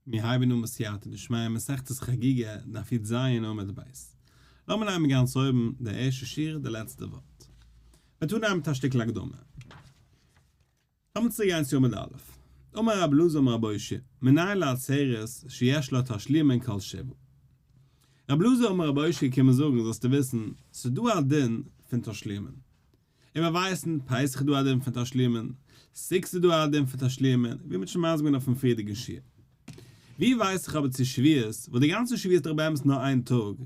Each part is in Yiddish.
מיר הייבן אן בסייעתא דשמיא מסכת חגיגה, דף י"ז עמוד ב'. לאמיר נעמען גאנץ אויבן די ערשטע שורה די לעצטע ווארט. מ'וועט אנהייבן מיט א שטיקל הקדמה. לאמיר צוריק גיין צו עמוד א'. אמר רבי אלעזר אמר רבי אושעיא, מנין לעצרת שיש לה תשלומין כל שבעה. רבי אלעזר אמר רבי אושעיא קומען זאגן זאלסטו וויסן, ס'איז דא א דין פון תשלומין. און מיר ווייסן, פסח איז דא א דין פון תשלומין, סוכות איז דא א דין פון תשלומין, ווי מ'האט שוין מסביר געווען אויפן פריערדיגן שיעור. ווי ווייס איך אבער צו שבועות, וואס די גאנצע שבועות איז דאך באמת נאר איין טאג,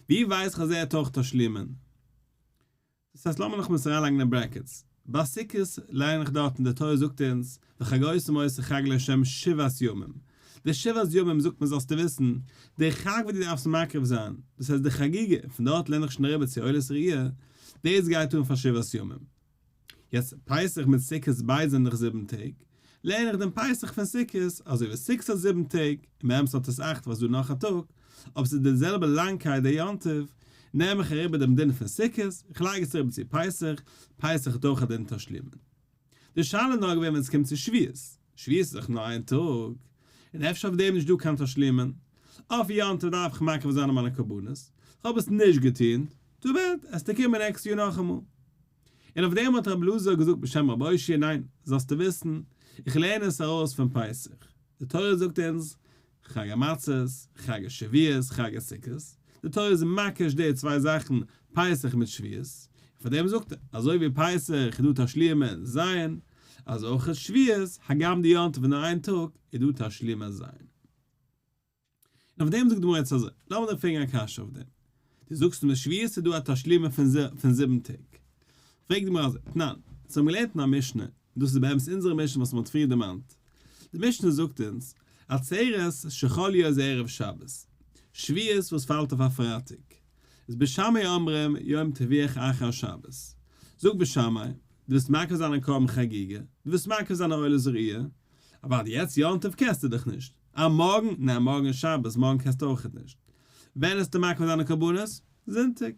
ווי ווייס איך אז ער האט אויך תשלומין? דאס הייסט לאמיר נאכאמאל עס אריינלייגן אין brackets, ביי סוכות לערן איך דארט און די תורה זאגט אונז, וחגותם אותו חג לה' שבעת ימים, די שבעת ימים זאגט מען זאלסטו וויסן, די חג וואס דו דארפסט מקריב זיין, דאס הייסט די חגיגה, און פון דארט לערן איך שוין אריבער צו עולת ראיה, דאס גייט אן פאר שבעת ימים. יעצט פסח מיט סוכות ביידע זענען דאך זיבן טעג, לערן איך דעם פסח פון סוכות, אזוי ווי סוכות האט זיבן טעג, און באמת האט עס אכט ווייל ס'איז דא נאך א טאג, אבער ס'איז די זעלבע לאנגקייט דער יום טוב, נעם איך אריבער דעם דין פון סוכות, איך לייג עס אריבער צו פסח, פסח האט אויך א דין תשלומין. די שאלה איז נאר געווען ווען עס קומט צו שבועות, שבועות איז דאך נאר איין טאג, און אפשר אויף דעם נישט דא קיין תשלומין, אויף יום טוב דארף איך מקריב זיין מיינע קרבנות, כ'האב עס נישט געטון, too bad, עסטו קומען נעקסט יאר נאכאמאל. און אויף דעם האט רבי אלעזר געזאגט בשם רבי אושעיא ניין, זאלסטו וויסן, איך לערן עס ארויס פון פסח, די תורה זאגט אונז, חג המצות, חג השבועות, חג הסוכות, די תורה איז מקיש די צוויי זאכן פסח מיט שבועות, און פאר דעם זאגט ער, אזוי ווי פסח איז דא תשלומין ז', אזוי אויך איז שבועות, הגם די יום טוב איז נאר איין טאג, איז דא תשלומין ז'. און אויף דעם זאגט די גמרא יעצט אזוי, לאמיר דיר פרעגן א קשיא אויף דעם, דו זאגסט מיט שבועות איז דא א תשלומין פון זיבן טעג, פרעגט די גמרא אזוי, תנן, אונז האבן געלערנט אין א משנה, און דאס איז באמת אונזערע משנה וואס מען האט פריער דערמאנט, די משנה זאגט אונז, עצרת שחל להיות ערב שבת, שבועות וואס פאלט אויף א פרייטאג, איז בית שמאי אומרים יום טביח אחר שבת, זאגט בית שמאי, דו ווילסט מקריב זיין א קרבן חגיגה, דו ווילסט מקריב זיין א עולת ראיה, אוודאי יעצט יום טוב קענסטו דאך נישט, אה מארגן? ניין מארגן איז שבת, מארגן קענסטו אויכעט נישט. ווען עסטו מקריב זיינע קרבנות? זונטאג.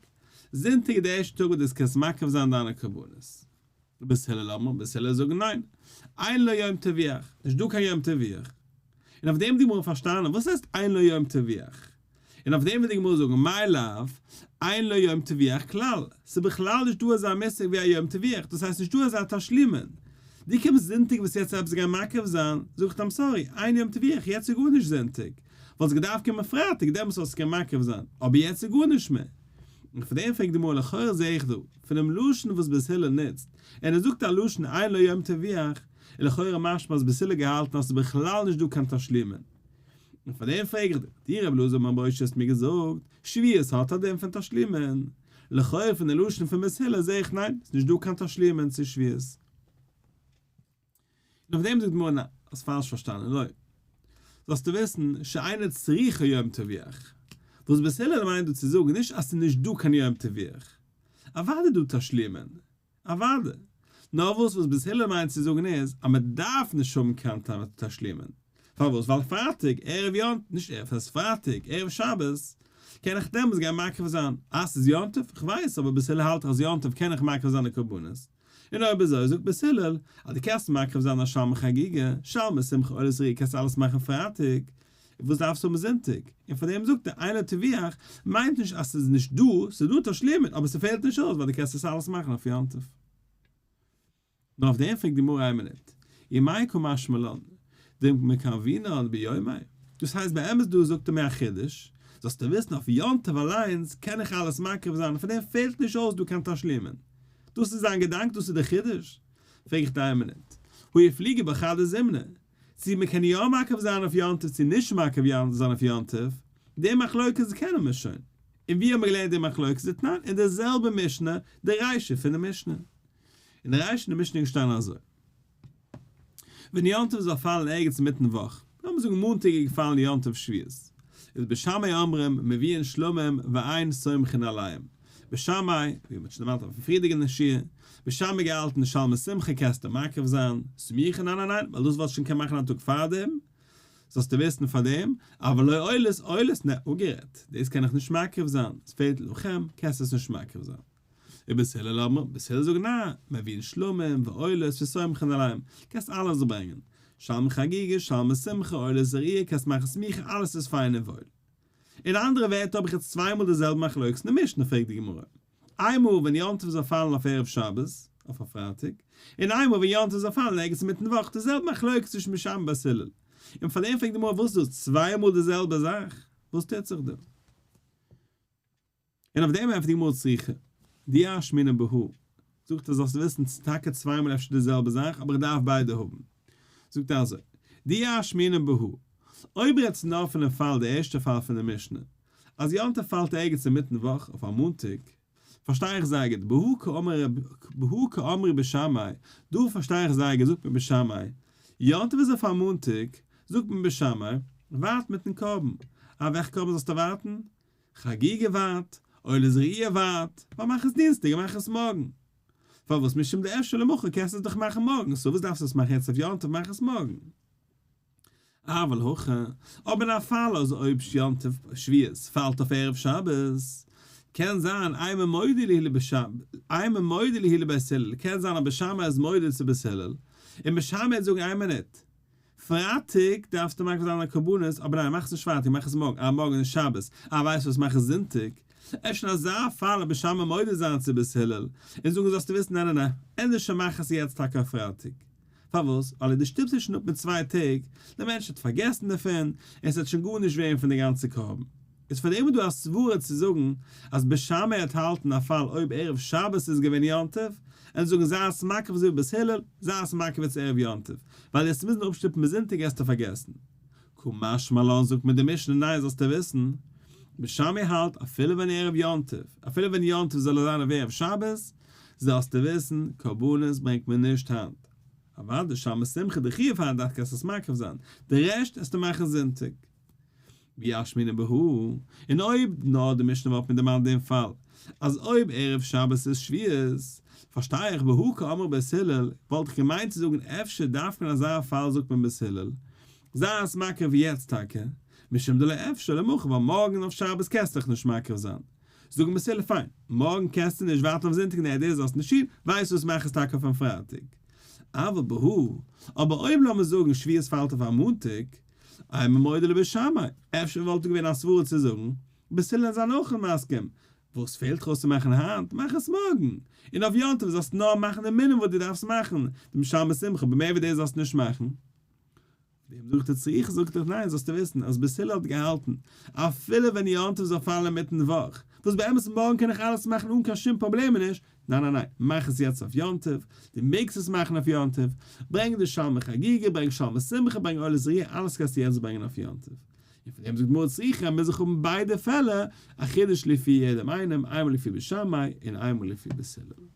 זונטאג איז די ערשטע טאג וואס דו קענסט מקריב זיין דיינע קרבנות. בית הלל אמרו, בית הלל זאגן ניין. אין לו יום טביח, נישט דא קיין יום טביח. און אויף דעם האט די גמרא פארשטאנען וואס הייסט אין לו יום טביח. און אויף דעם וועט די גמרא זאגן מאי לאו, אין לו יום טביח כלל, ס'איז בכלל נישט דא אזא מושג ווי א יום טביח, דאס הייסט נישט דא אזא תשלומין. דו קומסט זונטאג וואס יעצט עפעס גיין מקריב זיין, זאג איך I'm sorry, אין יום טביח, יעצט איז גארנישט זונטאג. וואלסט געדארפט קומען פרייטאג דעמאלטס וואלסטו געקענט מקריב זיין, אבער יעצט איז גארנישט מער. און פון דעם פרעגט די גמרא לכאורה זעה איך דא, פונעם לשון וואס בית הלל נוצט, און ער זאגט א לשון אין לו יום טביח, איז לכאורה משמע אז בית הלל געהאלטן אז ס'איז בכלל נישט דא קיין תשלומין. און פאר דעם פרעג איך דיר, דו רבי אלעזר בן אושעיא האסט מיר געזאגט, שבועות האט א דין פון תשלומין, לכאורה פון די לשון פון בית הלל זעה איך ניין, ס'איז נישט דא קיין תשלומין צו שבועות. און אויף דעם זאגט די גמרא ניין, האסט פאלש פארשטאנען, לא. זאלסטו וויסן, שאינה צריכה יום טביח. וואס בית הלל מיינט דא צו זאגן, נישט אז ס'איז נישט דא קיין יום טביח. אוודאי איז דא תשלומין. אוודאי. נאר וואס וואס בית הלל מיינט צו זאגן איז, אז מען דארף נישט האבן קיין תשלומין. פארוואס? ווייל פרייטאג, ערב יום, נישט ערב, ס'הייסט פרייטאג, ערב שבת, קען איך דעמאלטס גיין מקריב זיין. אה, ס'איז יום טוב? כ'ווייס, אבער בית הלל האלט דאך אז יום טוב קען איך מקריב זיין די קרבנות. און אויב אזוי זאגט בית הלל, אז דו קענסט מקריב זיין א שלמי חגיגה, שלמי שמחה עולת ראיה קענסטו אלעס מאכן פרייטאג, וואס דארפסטו האבן זונטאג? און פאר דעם זאגט ער, אין לו טביח מיינט נישט אז ס'איז נישט דא, ס'איז דא תשלומין, אבער ס'פעלט נישט אויס ווייל דו קענסט עס אלעס מאכן אויף יום טוב. נאר אויף דעם פרעגט די גמרא איין מינוט, ומאי קא משמע לן, דמקרבינן ביומיה? דאס הייסט באמת דא זאגט ער מיר א חידוש, זאלסטו וויסן אויף יום טוב אליינס קען איך אלעס מקריב זיין און פאר דעם פעלט נישט אויס דא קיין תשלומין. דאס איז זיין געדאנק? דאס איז דער חידוש? פרעג איך דיר איין מינוט, הא איפליגו בחדא זימנא, צו מען קען יא מקריב זיין אויף יום טוב צו נישט מקריב זיין אויף יום טוב, די מחלוקת קענען מיר שוין. און ווי האבן מיר געלערנט די מחלוקת? דתנן, אין די זעלבע משנה, די רישא פון די משנה. אין די רישא פון די משנה איז געשטאנען אזוי, ווען יום טוב זאל פאלן ערגעץ אינמיטן וואך, לאמיר זאגן מאנטאג איז געפאלן יום טוב שבועות, איז בית שמאי אומרים מביאין שלמים ואין סומכין עליהם, בית שמאי, ווי מ'האט שוין דערמאנט אויפן פריערדיגן שיעור, בית שמאי געהאלטן שלמי שמחה קענסטו מקריב זיין, סמיכה ניין ניין ניין, ווייל דאס וואלסטו שוין קען מאכן א טאג פארדעם, זאלסטו וויסן פארדעם, אבל לא עולות עולות נע, אפגערעדט, דאס קען איך נישט מקריב זיין, עס פעלט לכם, קענסט עס נישט מקריב זיין. ובית הלל אמרו, בית הלל זאגן ניין, מביאין שלמים ועולות וסומכין עליהם, קענסט אלעס ברענגען. שלמי חגיגה, שלמי שמחה, עולת ראיה, קענסט מאכן סמיכה, אלעס איז פיין און וואויל. אין אנדערע ווערטער האב איך יעצט צוויי מאל די זעלבע מחלוקת אין די משנה פרעגט די גמרא. איינמאל ווען יום טוב זאל פאלן אויף ערב שבת, אויף א פרייטאג, און איינמאל ווען יום טוב זאל פאלן ערגעץ אינמיטן וואך, די זעלבע מחלוקת צווישן בית שמאי און בית הלל. און פאר דעם פרעגט די גמרא וואס איז דאס צוויי מאל די זעלבע זאך? וואס טוט זיך דא? און אויף דעם ענטפערט די גמרא צריכא דאי אשמעינן בהא, זאגט ער זאלסט וויסן ס'איז טאקע צוויי מאל אפשר די זעלבע זאך אבער איך דארף ביידע האבן, זאגט ער אזוי, דאי אשמעינן בהא, אויב רעדסטו נאר פונעם פאל די ערשטע פאל פון די משנה, אז יום טוב פאלט ערגעץ אינמיטן וואך אויף א מאנטאג, פארשטיי איך זייער גוט, בהא קאמרי בית שמאי, דא פארשטיי איך זייער גוט זאגט מען בית שמאי, יום טוב איז אויף א מאנטאג, זאגט מען בית שמאי, ווארט מיטן קרבן, אויף וועלכע קרבן זאלסטו ווארטן? חגיגה ווארט, עולת ראיה ווארט, ווייל מאך עס דינסטאג און מאך עס מארגן. פארוואס משום דאפשר למחר קענסטו עס דאך מאכן מארגן, so וואס דארפסטו עס מאכן יעצט אויף יום טוב מאך עס מארגן. אבל הכא, אבער אין א פאל אז אויב יום טוב שבועות פאלט אויף ערב שבת, קען זיין אימא מודי להו לבית אימא מודי להו לבית הלל, קען זיין אז בית שמאי איז מודה צו בית הלל, און בית שמאי וועט זאגן איין מינוט, פרייטאג דארפסטו מקריב זיין דיינע קרבנות, אבער ניין, מאך עס נישט פרייטאג, מאך עס מארגן, אה מארגן איז שבת, אה ווייסט וואס, מאך עס זונטאג. אפשר אין אזא פאל וועט בית שמאי מודה זיין צו בית הלל, און זאגן זאלסטו וויסן ניין ניין ניין, ענדערש מאך עס יעצט טאקע אויף פרייטאג. פארוואס? ווייל אויב דו שטופסט עס שוין אפ מיט צוויי טעג, דער מענטש וועט פארגעסן דערפון, און עס וועט שוין גארנישט ווערן פון די גאנצע קרבן. איז פאר דעם איז דא א סברה צו זאגן אז בית שמאי וועט האלטן א פאל אויב ערב שבת איז געווען יום טוב, און זאגן זיי עס מקריב אזוי ווי בית הלל, זיי עס מקריב צו ערב יום טוב, ווייל דו וועסט מוזן אפשטופן ביז זונטאג וועסטו פארגעסן. קא משמע לן זאגט מיר די משנה ניין זאלסטו וויסן, בית שמאי האלט אפילו ווען ערב יום טוב, אפילו ווען יום טוב זאל ער זיין אויף ערב שבת, זאלסטו וויסן, קרבנות ברענגט מען נישט היינט. אוודאי שלמי שמחה די חיוב היינט דארף קענסט עס מקריב זיין, די רעשט עסטו מאכן זונטאג. ואי אשמעינן בהא, און אויב נאר די משנה וואלט מיר דערמאנט דעם פאל, אז אויב ערב שבת איז שבועות, פארשטיי איך בהא קאמרי בית הלל, וואלט איך געמיינט צו זאגן אפשר דווקא אין אזא פאל זאגט מען בית הלל, זיי עס מקריב יעצט טאקע, משום דלא אפשר למחר ווייל מארגן אויף שבת קענסטו דאך נישט מקריב זיין. זאגן בית הלל פיין, מארגן קענסטו נישט ווארטן אויף זונטאג נע דאס זאלסט נישט טון, ווייסט וואס מאך עס טאקע אויפן פרייטאג. אבל בהא, אבער אויב לאמיר זאגן שבועות פאלט אויף א מאנטאג, אימא מודה לבית שמאי, אפשר וואלט דא געווען א סברה צו זאגן, בית הלל זענען אויך מסכים, וואס פעלט זיך אויס צו מאכן היינט, מאך עס מארגן, און אויף יום טוב זאלסטו נאר מאכן די מינימום וואס דו דארפסט מאכן, דעם שלמי שמחה, אבער מער ווי דאס זאלסטו נישט מאכן. דעם זאגט ער צריכא, זאגט ער ניין, זאלסטו וויסן אז בית הלל האט געהאלטן, אפילו ווען יום טוב זאל פאלן אינמיטן וואך, וואס באמת מארגן קען איך אלעס מאכן אן קיין שום פראבלעמען נישט, ניין ניין ניין, מאך עס יעצט אויף יום טוב, דו מעגסט עס מאכן אויף יום טוב, ברענג די שלמי חגיגה, ברענג שלמי שמחה, ברענג עולת ראיה, אלעס קענסטו יעצט ברענגען אויף יום טוב. און פון דעם זאגט גמרא צריכא, מוז איך האבן ביידע פעלער, א חידוש לפי יעדעם איינעם, איינמאל לפי בית שמאי און איינמאל לפי בית הלל.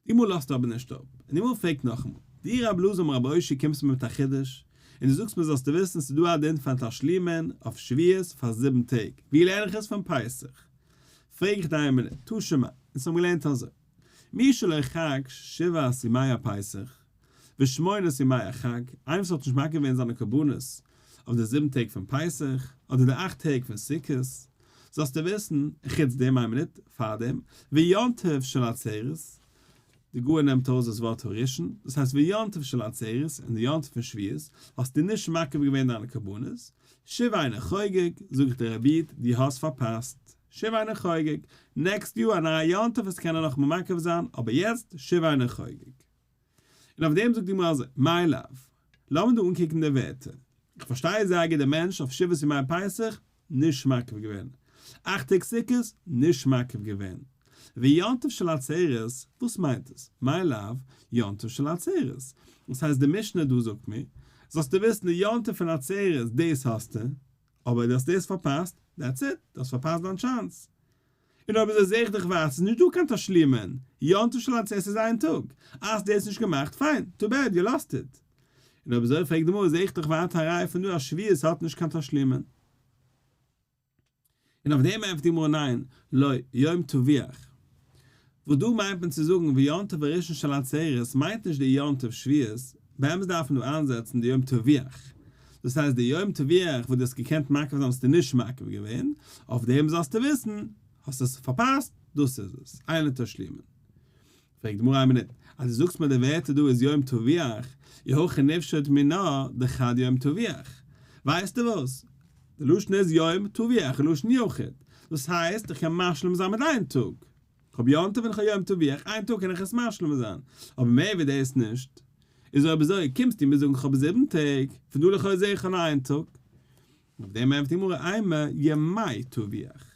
די גמרא לאזט אבער נישט אפ, און די גמרא פרעגט נאכאמאל, דו רב אלעזר אמר רבי אושעיא קומסט מיר מיט א חידוש, און דו זאגסט מיר זאלסטו וויסן ס'איז דא א דין פון תשלומין אויף שבועות פאר זיבן טעג, ווי לערן איך עס פון פסח? פרעג איך דיין מינוט, תא שמע, אונז האבן געלערנט אזוי, מי שלא חג שבעת ימי הפסח ושמונת ימי החג, איינער וואס האט נישט מקריב געווען זיינע קרבנות אויף די זיבן טעג פון פסח, אדער די אכט טעג פון סוכות, זאלסטו וויסן, חוץ דעם איין מינוט פארדעם, ויום טוב של עצרת, די גאון נעמט ארויס דאס ווארט הראשון, דאס הייסט ויום טוב של עצרת, און די יום טוב פון שבועות, האסטו נישט מקריב געווען דיינע קרבנות, שוב אינו חוגג, זאג איך דיר רבי איד, דו האסט פארפאסט, שוב אינו חוגג, next יאר א נייע יום טוב וועסטו קענען נאכאמאל מקריב זיין, אבער יעצט שוב אינו חוגג. און אויף דעם זאגט די גמרא אזוי, מאי לאו, לאמיר דא אנקוקן די ווערטער, איך פארשטיי זייער גוט די מענטש אויף שבעת ימי פסח, נישט מקריב געווען. אכט טעג סוכות, נישט מקריב געווען. ויום טוב של עצרת, וואס מיינט עס? מאי לאו, יום טוב של עצרת. דאס הייסט די משנה דא זאגט מיר, זאלסטו וויסן די יום טוב פון עצרת דאס האסטו, אבער דו האסט דאס פארפאסט, that's it, דו האסט פארפאסט דיין chance. און אויב אזוי זעה איך דאך ווייטער ס'איז נישט דא קיין תשלומין, יום טוב של עצרת איז איין טאג, האסט דאס נישט געמאכט, פיין, too bad, you lost it. און אויב אזוי פרעגט די גמרא זעה איך דאך ווייטער א ראיה פון דא אז שבועות האט נישט קיין תשלומין. און אויף דעם ענטפערט די גמרא ניין, לא, יום טבוח. וואס דא מיינט מען צו זאגן ויום טוב הראשון של עצרת מיינט נישט די יום טוב שבועות, באמת דארף מען דא איינזעצן די יום טבוח, דאס הייסט די יום טבוח וואס דו האסט געקענט מקריב זיין האסטו נישט מקריב געווען, אויף דעם זאלסטו וויסן, האסט עס פארפאסט, דאס איז עס, אין לו תשלומין. פרעגט די גמרא איין מינוט, אז דו זאגסט מיר די ווערטער דא איז יום טבוח, אי הכי נפשוט מינה דחד יום טבוח. ווייסטו וואס? די לשון איז יום טבוח, לשון יחיד. דאס הייסט איך קען משלים זיין מיט איין טאג. איך האב יום טוב און איך האב יום טבוח, איין טאג קען איך עס משלים זיין. אבער מער ווי דאס נישט. איז אויב אזוי קומסטו מיר זאגן איך האב זיבן טעג, פון דא לכאו' זעה איך נאר איין טאג. אויף דעם ענטפערט די גמרא אימא ימי טבוח.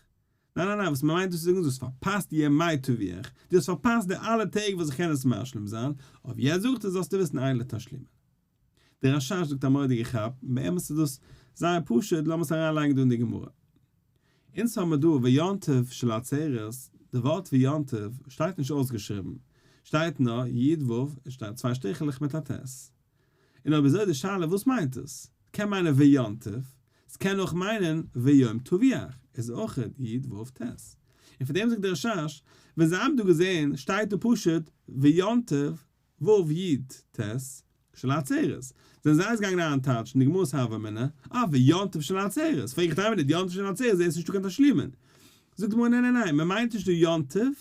ניין ניין ניין, וואס מען מיינט דא צו זאגן איז דו האסט פארפאסט ימי טבוח, דו האסט פארפאסט די אלע טעג וואס איך קען עס משלים זיין, אויב יעצט זאגט עס זאלסטו וויסן אין לתשלומין. דער רשש זאגט א מורא'דיגע כאפ, און באמת איז דאס זייער פשוט, לאמיר עס אריינלייגן דא אין די גמרא. אונז האמיר דא ויום טוב של עצרת, די ווארט ויום טוב שטייט נישט אויסגעשריבן, שטייט נאר י ו, עס שטייט צוויי שטריכעלעך מיט א ט'. און אויב אזוי די שאלה וואס מיינט עס? ס'קען מיינען ויום טוב, ס'קען אויך מיינען ויום טבוח, איז אויך י ו ט. און פון דעם זאגט דער רשש, ווען זיי האבן דא געזען שטייט דא פשוט ויום טוב ו י ט של עצרת, זענען זיי עס געגאנגען אריינטייטשן די גמרא'ס הוה אמינא, אה ויום טוב של עצרת, פרעג איך דיין מינוט יום טוב של עצרת איז נישטא קיין תשלומין. זאגט די גמרא ניין ניין ניין, מ'מיינט נישט דא יום טוב,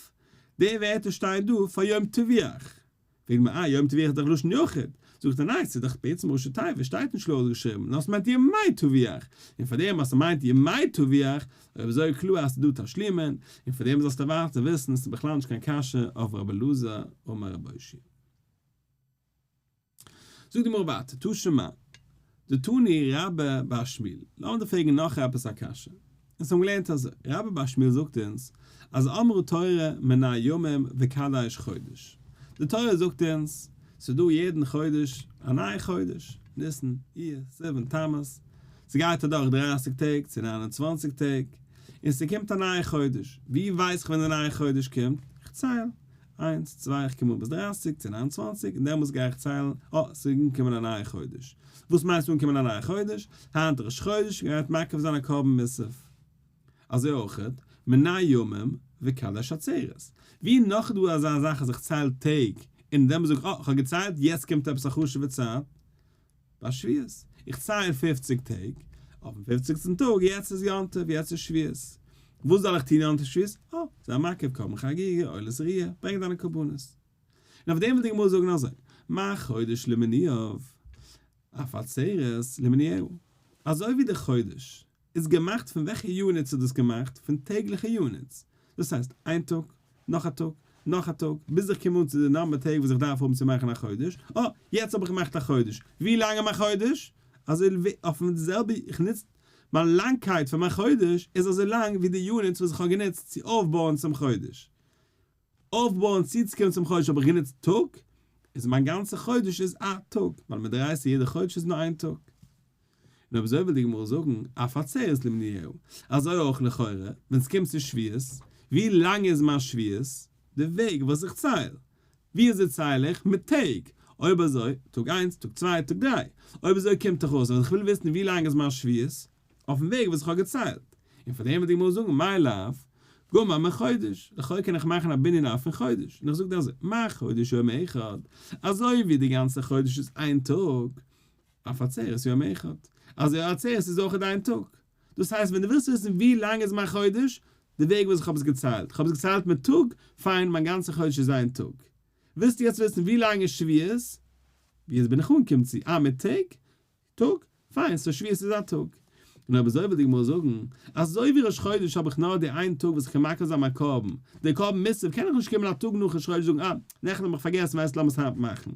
די ווערטער שטייען דא פאר יום טבוח. פרעגט מען אה יום טבוח איז דאך לשון יחיד, זאגט ער ניין ס'איז דאך בעצם ראשי תיבות שטייט נישט קלאר אויסגעשריבן נאר ס'מיינט ימי טבוח, און פאר דעם אז ס'מיינט ימי טבוח אויב אזוי קלאר אז ס'איז דא תשלומין, און פאר דעם זאלסטו ווייטער וויסן ס'איז בכלל נישט קיין קשיא אויף רבי אלעזר אמר רבי אושעיא. זאגט די גמרא ווייטער, תא שמע, דתני רבה בר שמואל, לאמיר דיר פרעגן נאך עפעס א קשיא, אונז האבן געלערנט אזוי, רבה בר שמואל זאגט אונז אז אמרה תורה מנה ימים וקדש חודש, די תורה זאגט אונז ס'איז דא יעדן חודש א נייע חודש, ניסן, אייר, סיוון, תמוז, ס'גייט אדורך דרייסיג טעג צו 29 טעג, און ס'קומט א נייע חודש, ווי ווייס איך ווען די נייע חודש קומט? איך צייל, איינס, צוויי, איך קום אן ביז דרייסיג צו 29, און דעמאלטס גיי איך ציילן, אה, ס'איז אנגעקומען א נייע חודש. וואס מיינסטו אנקומען א נייע חודש? היינט ראש חודש, גייט מקריב זיין א קרבן מוסף. אזוי אויכעט, מנה ימים וקדש עצרת. ווי נאך איז דא אזא זאך אז איך צייל טעג, און דעמאלטס זאג איך, אה, איך האב געציילט, יעצט קומט עפעס א חשוב'ע צייט. ביי שבועות, איך צייל פופציג טעג, אויפן פופציגסטן טאג, יעצט איז יום טוב, יעצט איז שבועות. וואס זאל איך טון יום טוב שבועות? אה, זיי מקריב קרבן חגיגה, עולת ראיה, ברענג דיינע קרבנות. און אויף דעם וויל די גמרא זאגן אזוי, מה חודש למנויו, אף עצרת למנויה. אזוי ווי די חודש איז געמאכט פון וועלכע units איז דאס געמאכט? פון טעגליכע units. דאס הייסט, איין טאג, נאך א טאג, נאך א טאג, ביז איך קום אן צו די number טעג וואס איך דארף האבן צו מאכן א חודש, אה, יעצט האב איך געמאכט א חודש, ווי לאנג איז מיין חודש? אזוי אויפן די זעלבע, איך נוץ, מיין לאנגקייט פון מיין חודש איז אזוי לאנג ווי די units וואס איך האב גענוצט צו אויפבויען צום חודש. אויפבויען צוצוקומען צום חודש האב איך גענוצט טאג, איז מיין גאנצע חודש איז א טאג, ווייל מדאורייתא יעדע חודש איז נאר איין טאג. און אויב אזוי וויל די גמרא זאגן, אף עצרת למנויה, אזוי אויך לכאורה, ווען ס'קומט צו שבועות, ווי לאנג איז מיין שבועות? די וועג וואס איך צייל. ווי אזוי צייל איך? מיט טעג. אויב אזוי, טאג איינס, טאג צוויי, טאג דריי. אויב אזוי קומט דאך אויס אז איך וויל וויסן ווי לאנג איז מיין שבועות, אויפן וועג וואס איך האב געציילט. און פאר דעם וועט די גמרא זאגן, מאי לאו, גמר מחודש, לכאו' קען איך מאכן א בנין אב פון חודש, און איך זאג דיר אזוי, מה חודש יום אחד, אזוי ווי די גאנצע חודש איז איין טאג, אף עצרת יום אחד, אזוי עצרת איז אויך איין טאג. דאס הייסט ווען דו ווילסט וויסן ווי לאנג איז מיין חודש, די וועג וואס איך האב עס געציילט, איך האב עס געציילט מיט טאג, פיין, מיין גאנצע חודש איז איין טאג. ווילסטו יעצט וויסן ווי לאנג איז שבועות, ווי אזוי בין איך אנגעקומען צו, אה, מיט טעג? טאג? פיין, so שבועות איז א טאג. און אויב אזוי וויל די גמרא זאגן, אזוי ווי ראש חודש האב איך נאר די איין טאג וואס איך קען מקריב זיין מיין קרבן, די קרבן מוסף קען איך נישט קומען א טאג נאך ראש חודש זאגן אה, נעכטן האב איך פארגעסן ווייסט לאמיר עס היינט מאכן.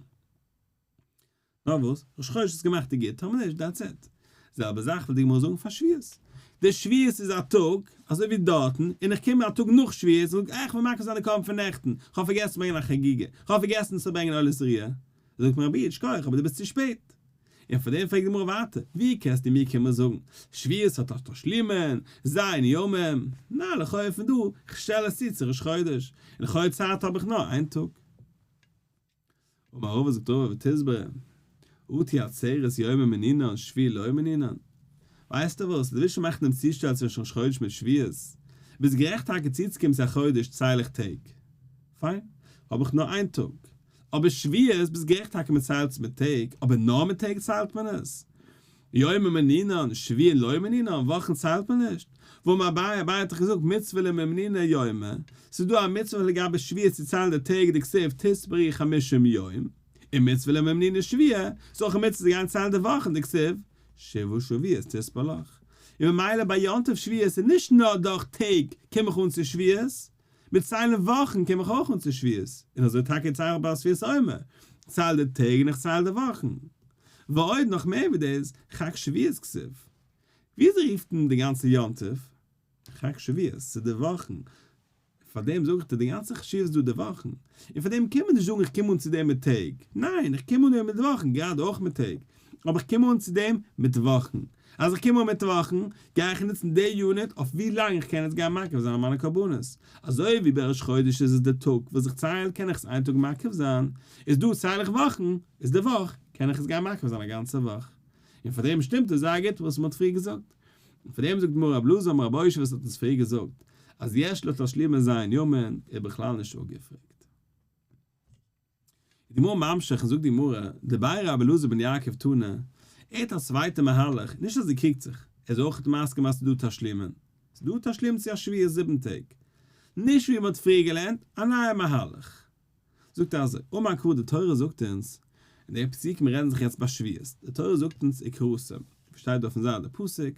נאר וואס, ראש חודש איז געמאכט די גוט, טאמער נישט, that's it. זעלבע זאך וויל די גמרא זאגן פאר שבועות. די שבועות איז א טאג, אזוי ווי דארטן, און איך קום א טאג נאך שבועות און זאג אה איך וויל מקריב זיין די קרבן פון נעכטן, איך האב פארגעסן צו ברענגען א חגיגה, איך האב פארגעסן צו ברענגען עולת ראיה. זאגט מיר רבי שכוח אבער דו ביסט צו שפעט. און פאר דעם פרעגט די גמרא ווייטער, ווי קענסטו מיר קומען זאגן, שבועות האט א תשלומין, ז' ימים, נא לכאו' פון דא, כ'שטעל עס צו צו ראש חודש, און לכאו' צייט האב איך נאר איין טאג. אמר רבא זאגט רבא ותסברא, אטו עצרת יומי מנינן שבוע לא מנינן. ווייסטו וואס, דו ווילסט שוין מאכן דעם צושטעל צווישן ראש חודש מיט שבועות, ביסט גערעכט טאקע צוצוקומען צו א חודש צייל איך טעג. פיין, האב איך נאר איין טאג. אבער שבועות, ביסט גערעכט טאקע מען ציילט עס מיט טעג, אבער נאר מיט טעג ציילט מען עס? יומי מנינן, שבועין לא מנינן, וואכן ציילט מען נישט. והאמר אביי, אביי האט דאך געזאגט מצוה לממניניה יומי, ס'איז דא א מצוה לגבי שבועות צו ציילן די טעג דכתיב תספרו חמישים יום, און מצוה לממניניה שבועי, ס'איז אויך א מצוה צו גיין ציילן די וואכן דכתיב שבעה שבועות תספר לך. און ממילא ביי יום טוב שבועות איז נישט נאר דורך טעג קום איך אן צו שבועות, מיט ציילן וואכן קום איך אויך אן צו שבועות, און אזוי טאקע ציילן איך ביי ספירת העומר, כ'צייל די טעג און איך צייל די וואכן. ועוד נאך מער ווי דאס, חג שבועות כתיב. וויאזוי רופט מען די גאנצע יום טוב? חג שבועות, ס'איז די וואכן. פאר דעם זאג איך דיר, די גאנצע חשיבות איז דא די וואכן. און פאר דעם קען מען נישט זאגן איך קום אן צו דעם מיט טעג. ניין, איך קום אן דעם מיט וואכן, גראדע אויך מיט טעג. אבער איך קום אן צו דעם מיט וואכן. אז איך קום אן מיט וואכן, גיי איך נוצן די unit אויף ווי לאנג איך קען יעצט גיין מקריב זיין מיינע קרבנות. אזוי ווי ביי ראש חודש איז עס די טאג וואס איך צייל קען איך עס איין טאג מקריב זיין, איז דא צייל איך וואכן, איז די וואך קען איך עס גיין מקריב זיין א גאנצע וואך. און פאר דעם שטימט עס זייער גוט וואס מען האט פריער געזאגט. און פאר דעם זאגט די גמרא רב אלעזר אמר רבי אושעיא וואס האט אונז פריער געזאגט אז יש לתשלומין ז' ימים איז בכלל נישט אפגעפרעגט. איז די גמרא ממשיך און זאגט די גמרא, דבי רבי אלעזר בן יעקב תנא, ער האט א צווייטע מהלך, נישט אז ער קריגט זיך, ער איז אויך מסכים אז ס'איז דא תשלומין, ס'איז דא תשלומין צו א שבועות זיבן טעג, נישט ווי מ'האט פריער געלערנט, א נייע מהלך. זאגט ער אזוי, אמר קרא די תורה זאגט אונז, און די פסוקים רעדן זיך יעצט ביי שבועות, די תורה זאגט אונז וקראתם, ווי שטייט דא אויפן זייט די פסוק,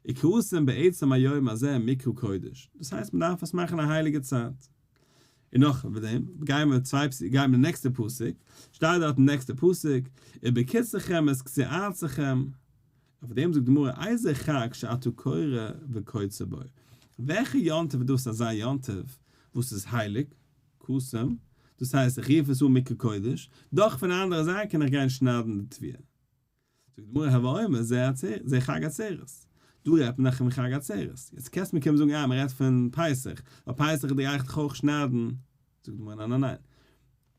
וקראתם בעצם היום הזה מקרא קודש, דאס הייסט מ'דארף עס מאכן א הייליגע צייט. און נאך ווי דעם, גייען מיר צוויי פסוקים, גייען מיר די נעקסטע פסוק, שטייט דארט אין נעקסטע פסוק, ובקצרכם את קציר ארצכם, אויף דעם זאגט די גמרא איזה חג שאתה קורא וקוצר בו, וועלכע יום טוב איז דאס אזא יום טוב וואס איז הייליג, קסם, דאס הייסט איך רוף עס אן מקרא קודש, דאך פון די אנדערע זייט קען איך גיין שניידן די תבואה. זאגט די גמרא הוי אומר זה עצרת, זה חג עצרת. דא רעדט מען דאך פון חג עצרת. יעצט קענסט מיר קומען זאגן אה מען רעדט פון פסח, ווייל פסח גיי איך דאך אויך שניידן. זאגט די גמרא ניין ניין ניין,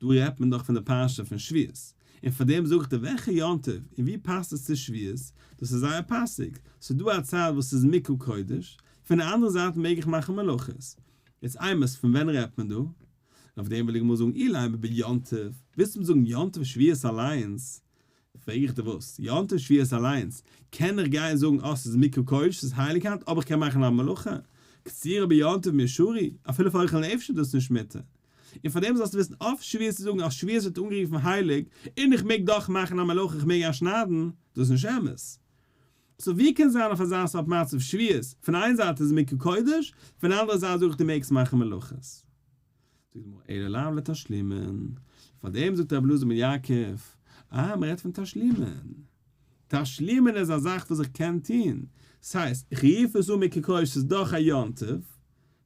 דא רעדט מען דאך פון די פרשה פון שבועות, און פאר דעם זאג איך דיר וועלכע יום טוב און ווי פאסט עס צו שבועות, דאס איז זייער פאסיג, ס'איז דא א צייט וואס ס'איז מקרא קודש, פון די אנדערע זייט מעג איך מאכן מלאכות. יעצט אימת פון ווען רעדט מען דא? און אויף דעם וויל די גמרא זאגן אילימא ביום טוב, ווילסט מיר זאגן יום טוב שבועות אליינס? פרעג איך דיר וואס? יום טוב שבועות אליינס קען איך גיין זאגן אה ס'איז מקרא קודש ס'איז הייליג היינט אבער איך קען מאכן א מלאכה? קצירה ביום טוב מי שרי, אפילו פאר אוכל נפש איז דאס נישט מותר. און פאר דעם זאלסטו וויסן אויף שבועות צו זאגן אז שבועות ווערט אנגערופן הייליג און איך מעג דאך מאכן א מלאכה איך מעג גיין שניידן, דאס איז נישט אמת. so ווי קען זיין אויף אזא סארט מצב שבועות, פון איין זייט איז מקרא קודש, פון די אנדערע זייט זאג איך דו מעגסט מאכן מלאכות. זאגט די גמרא אלא לאו לתשלומין, פאר דעם זאגט רבי אלעזר בן יעקב, אה מען רעדט פון תשלומין, תשלומין איז א זאך וואס איך קען טון, ס'הייסט איך רוף עס אן מקרא קודש ס'איז דאך א יום טוב,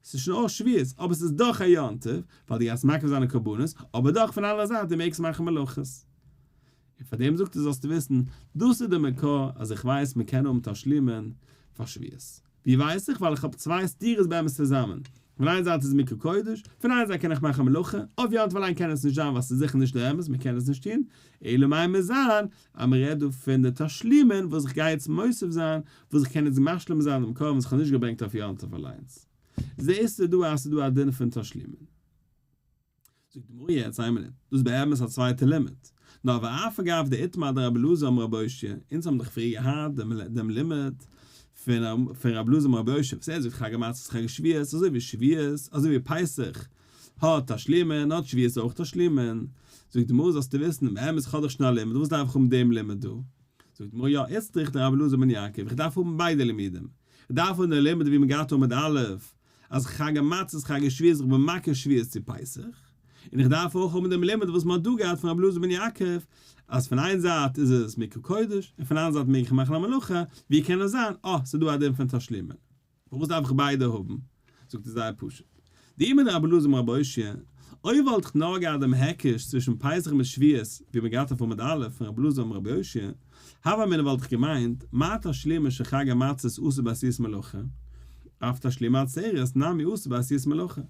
ס'איז שוין אויך שבועות אבער ס'איז דאך א יום טוב, ווייל דו גייסט מקריב זיין די קרבנות, אבער דאך פון אנדערע זייט דו מעגסט מאכן מלאכות. און פאר דעם זאגט ער זאלסטו וויסן, דאס איז די מקור אז איך ווייס מען קען האבן תשלומין פאר שבועות. ווי ווייס איך? ווייל איך האב צוויי סתירות באמת צוזאמען. פון איין זייט איז מקרא קודש, פון איין זייט קען איך מאכן מלאכה, אויף יום טוב אליין קען עס נישט זיין ווייל ס'איז זיכער נישט די אמת, מען קען עס נישט טון, אלא מאי מוז זיין אז מען רעדט דא פון די תשלומין וואס איך גיי יעצט מוסיף זיין, וואס איך קען יעצט משלים זיין דעם קרבן וואס איך האב נישט געברענגט אויף יום טוב אליינס. זעסטו דא אז ס'איז דא א דין פון תשלומין. זאגט די גמרא יעצט איין מינוט, דאס איז באמת א צווייטע לימוד, נאר ואף על גב דאיתמר אדרבי אלעזר אמר רבי אושעיא, אונז האבן דאך פריער געהאט דעם לימוד פון רבי אלעזר אמר רבי אושעיא וואס ער זאגט חג המצות חג השבועות אזוי ווי שבועות אזוי ווי פסח האט תשלומין האט שבועות אויך תשלומין, זאגט די גמרא זאלסטו וויסן באמת איך האב דאך שוין א לימוד וואס דארף איך האבן דעם לימוד דא, זאגט די גמרא יא איצטריך דרבי אלעזר בן יעקב איך דארף האבן ביידע לימודים, איך דארף האבן די לימוד ווי מען גייט עמוד א' אז חג המצות חג השבועות איך בין מקריב שבועות צו פסח, און איך דארף אויך האבן דעם לימוד וואס מען האט דא געהאט פון רבי אלעזר בן יעקב, אז פון איין זייט איז עס מקרא קודש, און פון אנדערע זייט מעג איך מאכן א מלאכה, ווי קען עס זיין, אה, ס'איז דא א דין פון תשלומין. פארוואס דארף איך ביידע האבן? זאגט ער זייער פשוט. דאי מדרבי אלעזר אמר רבי אושעיא, אויב וואלט איך נאר געהאט דעם היקש צווישן פסח מיט שבועות, ווי מען געהאט אויף עמוד א' פון רבי אלעזר אמר רבי אושעיא, הוה אמינא וואלט איך געמיינט, מה תשלומין של חג המצות אסור בעשיית מלאכה, אף תשלומי עצרת נמי אסור בעשיית מלאכה.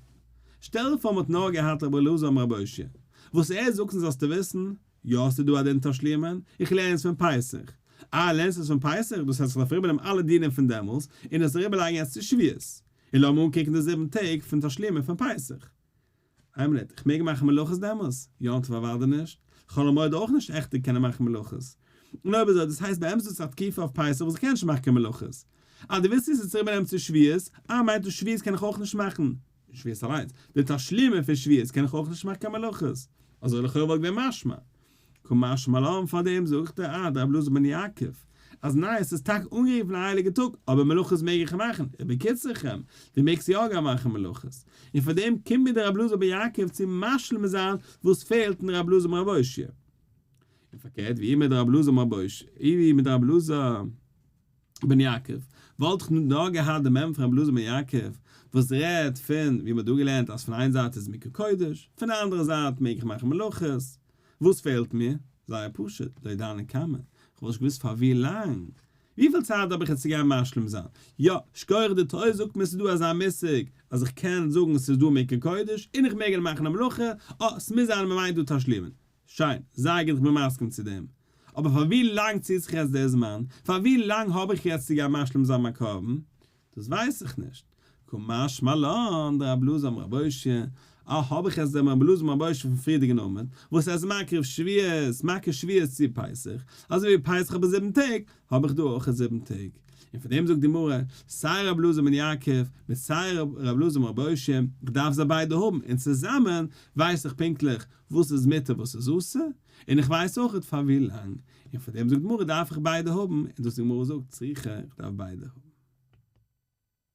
שטעל דיר פאר מ'האט נאר געהאט רבי אלעזר אמר רבי אושעיא, וואס ער זאגט אונז זאלסטו וויסן, יא ס'איז דא א דין תשלומין, איך לערן עס פון פסח. אה לערנסט עס פון פסח, דאס הייסט איך דארף אריבערנעמען אלע דינים פון דעמאלס, און עס אריבערלייגן יעצט צו שבועות. און לאמיר אנקוקן די זיבן טעג פון תשלומין פון פסח. איין מינוט, איך מעג מאכן מלאכות דעמאלס? יום טוב אוודאי נישט, חול המועד אויך נישט עכטיג קענען מאכן מלאכות. און אויב אזוי, דאס הייסט באמת דאס איז א תקופה אויף פסח וואס איך קען נישט מאכן קיין מלאכות. אה, דו ווילסט עס צוריק צו שבועות? אה, מיינט דאס שבועות קען איך אויך נישט מאכן. שבועות אליינס. די תשלומין פון שבועות קען איך אויך נישט מאכן קיין מלאכות. אזוי לכאורה וואלט געווען משמע. קא משמע לן פאר דעם זאגט ער אה דרבי אלעזר בן יעקב אז ניין עס איז טאקע אנגערופן א הייליגע טאג אבער מלאכות מעג איך מאכן ובקוצרכם דו מעגסט יא גיין מאכן מלאכות און פאר דעם קומט מיר דער רבי אלעזר בן יעקב צו משלים זיין וואס פעלט אין רבי אלעזר בן רבי אושעיא און פארקערט ואי מדרבי אלעזר בן רבי אושעיא ואי מדרבי אלעזר בן יעקב, וואלט איך נאר געהאט די מימרא פון רבי אלעזר בן יעקב וואס רעדט פון ווי מ'האט דא געלערנט אז פון איין זייט איז מקרא קודש, פון די אנדערע זייט מעג איך מאכן מלאכות, וואס פעלט מיר? זייער פשוט, לא ידענא כמה, איך וואלט נישט געוואוסט פאר ווי לאנג, וויפיל צייט האב איך יעצט צו גיין משלים זיין? יא, שכוח די תורה זאגט מיר ס'איז דא אזא מושג אז איך קען זאגן ס'איז דא מקרא קודש און איך מעג מאכן א מלאכה, אה, ס'מוז זיין אז מ'מיינט דא תשלומין. שיין, זייער גוט איך בין מסכים צו דעם. אבער פאר ווי לאנג ציט זיך יעצט דער זמן? פאר ווי לאנג האב איך יעצט צו גיין משלים זיין מיין קרבן? דאס ווייס איך נישט. קא משמע לן דרבי אלעזר אמר רבי אושעיא, אה האב איך יעצט דעם רבי אלעזר אמר רבי אושעיא פון פריערדיגן עמוד, וואס ער איז מקריב שבועות, מקריב שבועות צו פסח, אזוי ווי פסח האב איך זיבן טעג, האב איך דא אויך זיבן טעג. און פון דעם זאגט די גמרא, סיי רבי אלעזר בן יעקב, מיט סיי רבי אלעזר אמר רבי אושעיא, איך דארף זיי ביידע האבן, און צוזאמען ווייס איך פונקטליך וואס איז מותר וואס איז אסור, און איך ווייס אויכעט פאר ווי לאנג, און פאר דעם זאגט די גמרא דארף איך ביידע האבן, און דאס די גמרא זאגט צריכא איך דארף ביידע האבן.